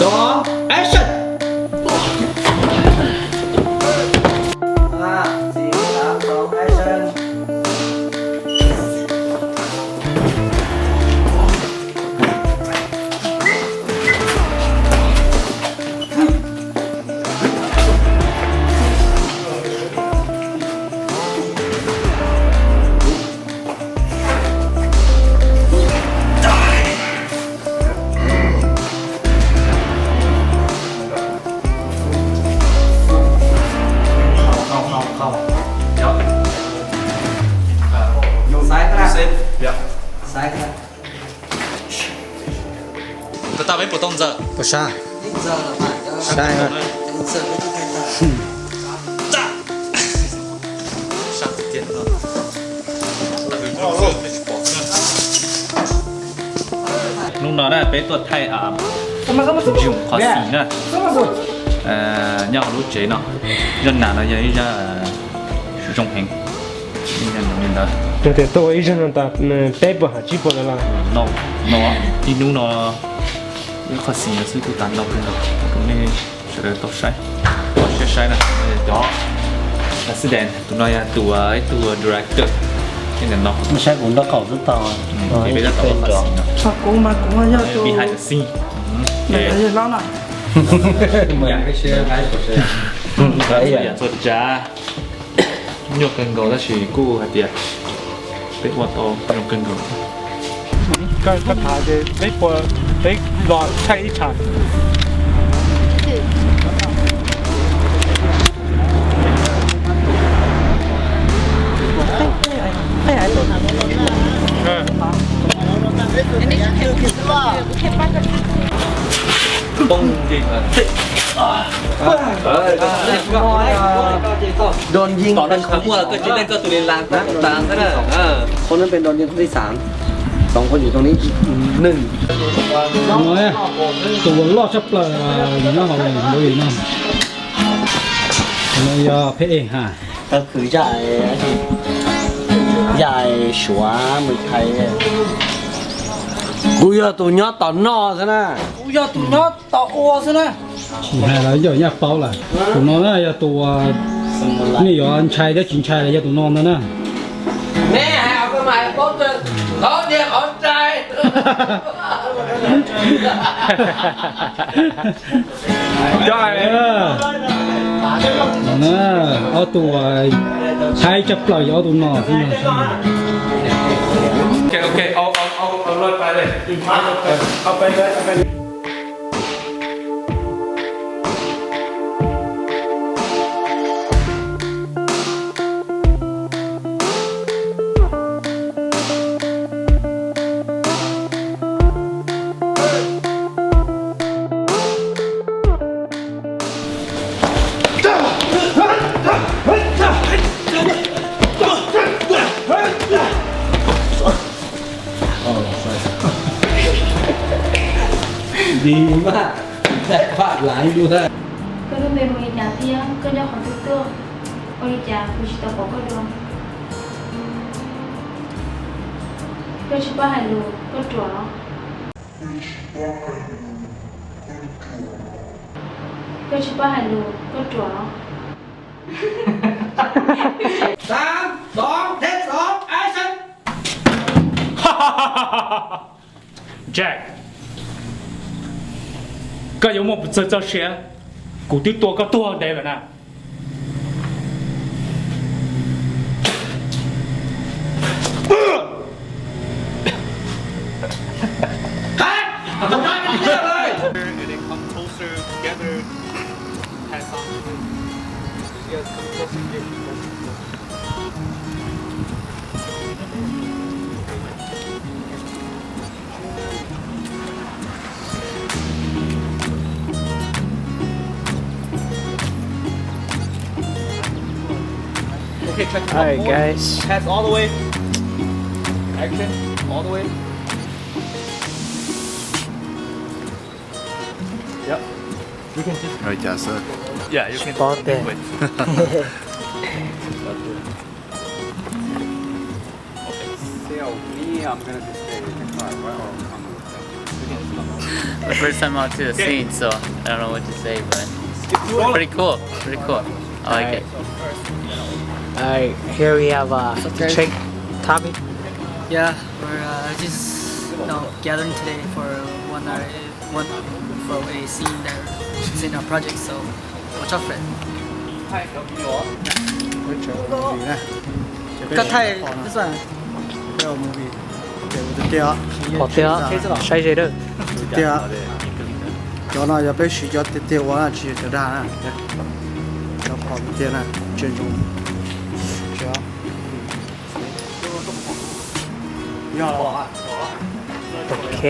Cov action. Action. Tau tau peb puas tau ntxawm? Puas sab? Sab. Hnub no na peb tuaj thaij ntswg qhov xis na, nyob hauv lub tsev no. Zaj nas no yog ib zaj zoo heev. Yog tias tuaj ua ib zaj no tas peb puas ham tsib puas lawm los? No, ib hnub no ib qhov xis no xwb kuj tas ntau kawg nkaus rau nej sawv daws tau saib, tau saib saib na. Cov assistant, tus no yog tus ib tug director. Saib kuv nraub qaum xwb tau. Ces peb tab tom ua qhov xis no. Kuv mas kuv yog tus behind the scene. Yog hlob na. Yam txhua tsav nyuaj kawg nkaus tab sis kuj hais tias peb ua tau zoo kawg nkaus. Koj tham ces peb puas, peb los thaij ib tsam.โดนยิง คนนั้นเป็นโดนยิงคนที่สาม สองคนอยู่ตรงนี้ หนึ่ง Tus uas loj tshaj plaws nyob hauv movie no, no yog pheb ej ha. Tau khwv zaj, zaj Suav mus Thaib. Kuv yog tus nyob tos noj xwb na. Kuv yog tus nyob tos ua xwb na. Tsis hais los yog nyaj paub lawm. Tus no na yog tus uas nej yuav ntshai thiab tsis ntshai los yog tus no ntag na. Neb hais qhov ko mas paub qhov niag qhov ntshai. Ob tug Thaib tshaj plaws yog ob tug no xwb. Di maj, pam lav dua. Koj lub npe hu li cas thiab koj nyob qhov twg tuaj? Ua li cas kuv tsis tau pom koj dua? Koj tsis paub hais lus koj ruam los? Koj tsis paub hais lus koj ruam los? Jack, koj yuav muaj pes tsawg txoj sia, kuv twb tua koj tuag ntev lawm na. Okay, check. All right, guys. Pass all the way. Action. All the way. Yep. You can just. Rồi, chào sir. Yeah, you can. Spot there. Sale, me, I'm gonna just stay in the car. What, or I'm gonna. First time out to the scene, so I don't know what to say, but pretty cool, pretty cool. I like it. All right, here we have uh, the trick Tommy. Yeah, we're uh, just you know gathering today for one hour, one for a scene that is in our project. So watch out for it. Ua movie na. Koj thaij xwb. Ua movie. Ces ua tiag tiag, saib ze dawb. Tiag, cov no yog peb siv cov tiag tiag ua na, tsis yog cov dag na. Cov phom tiag tiag na, tseem zoo. Yog los. Ok.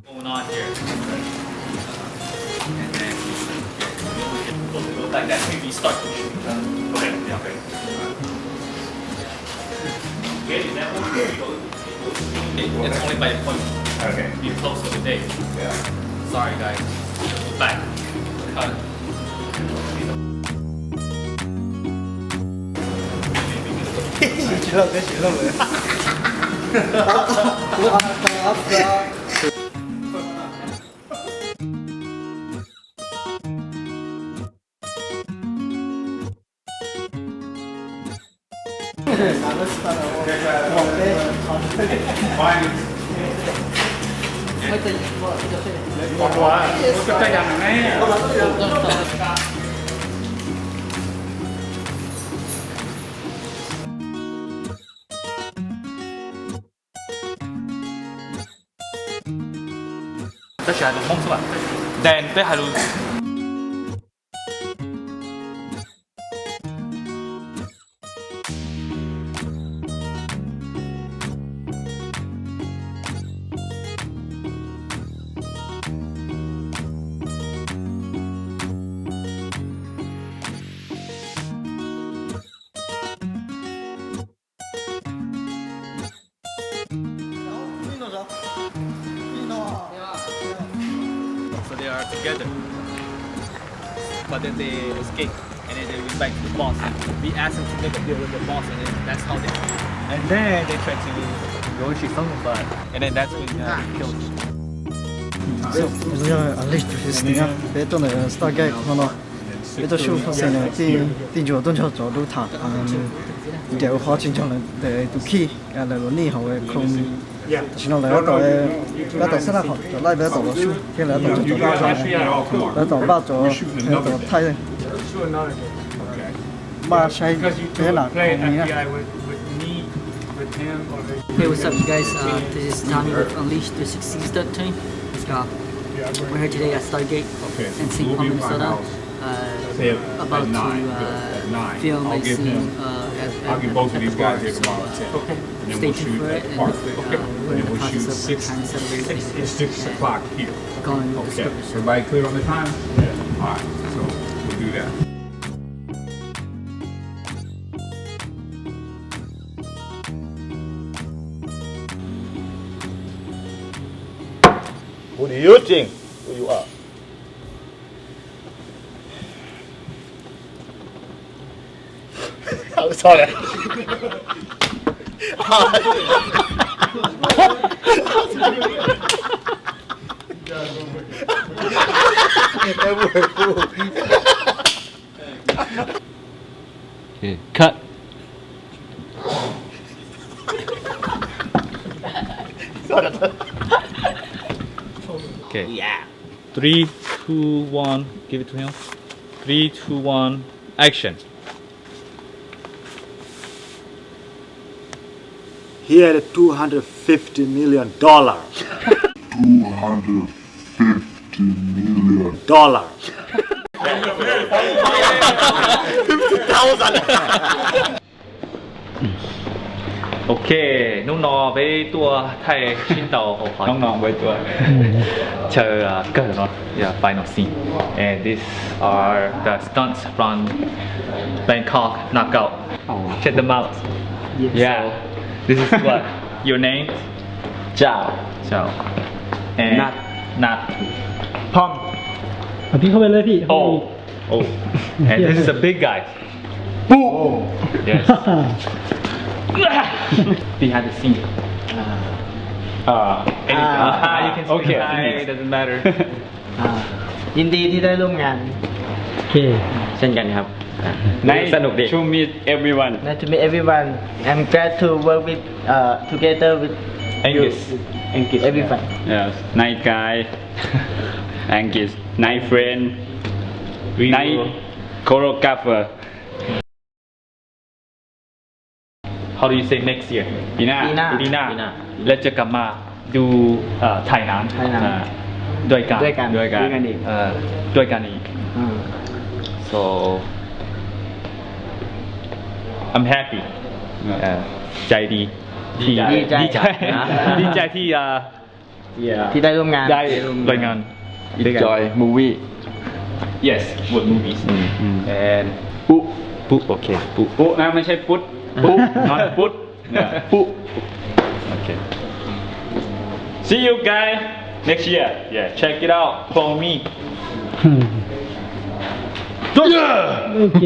Going on here. And then, yeah, you can look like that. Maybe start. Okay, yeah, okay. Okay, is that one? It, it's only by appointment. Okay. You close for the day. Yeah. Sorry, guys. Back. Cut. Tab sis hais lus Hmoob xwb as. Then peb hais lus. So they are together, but then they escape, and then they went back to the boss. And we asked them to make a deal with the boss, and then that's how they. And then they tried to negotiate something, but and then that's when uh, he killed. Peb tuaj ntawm Stargate no no, peb tuaj shoot xwb na, tij ntsuag tuaj nrog tsov dub tham, ncaim ua qhov tsis nrog lawv tus khij, lawv los nij hauv khoom. Tam sim no lawv tab tom, peb tab tom xab laj qhov cov laij peb tab tom los shoot thiab lawv tab tom cov dub, lawv tab tom npaj cov, lawv tab tom thaij, npaj saib peb lam khoom li na. Hey, what's up, you guys? Uh, this is Tommy with Unleashed three sixty Stunt Team. Let's go. We're here today at Stargate in Saint Paul, Minnesota. Uh, about to uh, film a scene uh, at, at, at the bar. So uh, stay tuned for it, and uh, we're in the process of trying to set up everything and going with the script. Everybody clear on the time? All right, so we'll do that. Who do you think who you are? Sorry. Em vừa phu. Ok, cut. Okay. Yeah. Three, two, one. Give it to him. Three, two, one. Action. He had two hundred fifty million dollar. Two hundred fifty million dollar. Fifty thousand. Ok, hnub no peb tuaj thaij sib ntaus hauv qhov no peb tuaj chaw kawg no, yeah, final scene. And these are the stunts from Bangkok Knockout. Check them out. Yeah. This is what your name? Chào. Chào. And Nat. Nat. Phong. เอาพี่เข้าไปเลยพี่ Oh. Oh. And this is a big guy. Yes. Behind the scene. Uh, anything. Ah, you can say okay. Hi, it doesn't matter. อ่า ยินดีที่ได้ร่วมงาน โอเค เช่นกันครับ อ่ะ Nice สนุกดี to meet everyone. Nice to meet everyone. I'm glad to work with uh together with Angus. Angus. Everyone. Yes. Nice guy. Angus. Nice friend. Nice choreographer. How do you say next year? ปีหน้า ปีหน้า ปีหน้า เราจะกลับมาดูเอ่อถ่ายหนัง ถ่ายหนัง อ่า ด้วยกัน ด้วยกัน ด้วยกัน ด้วยกันอีก เอ่อ ด้วยกันอีก อืม so I'm happy เอ่อ ใจดีที่ ดีใจ ดีใจ ดีใจที่เอ่อ ที่ได้ร่วมงาน ได้ร่วมงาน Enjoy movie. Yes, good movies. And ปุ๊ ปุ๊ โอเค ปุ๊ ปุ๊นะ ไม่ใช่ปุ๊ด ปุ๊ not ปุ๊ด ปุ๊ โอเค See you guys next year. Yeah, check it out. Follow me. โอเค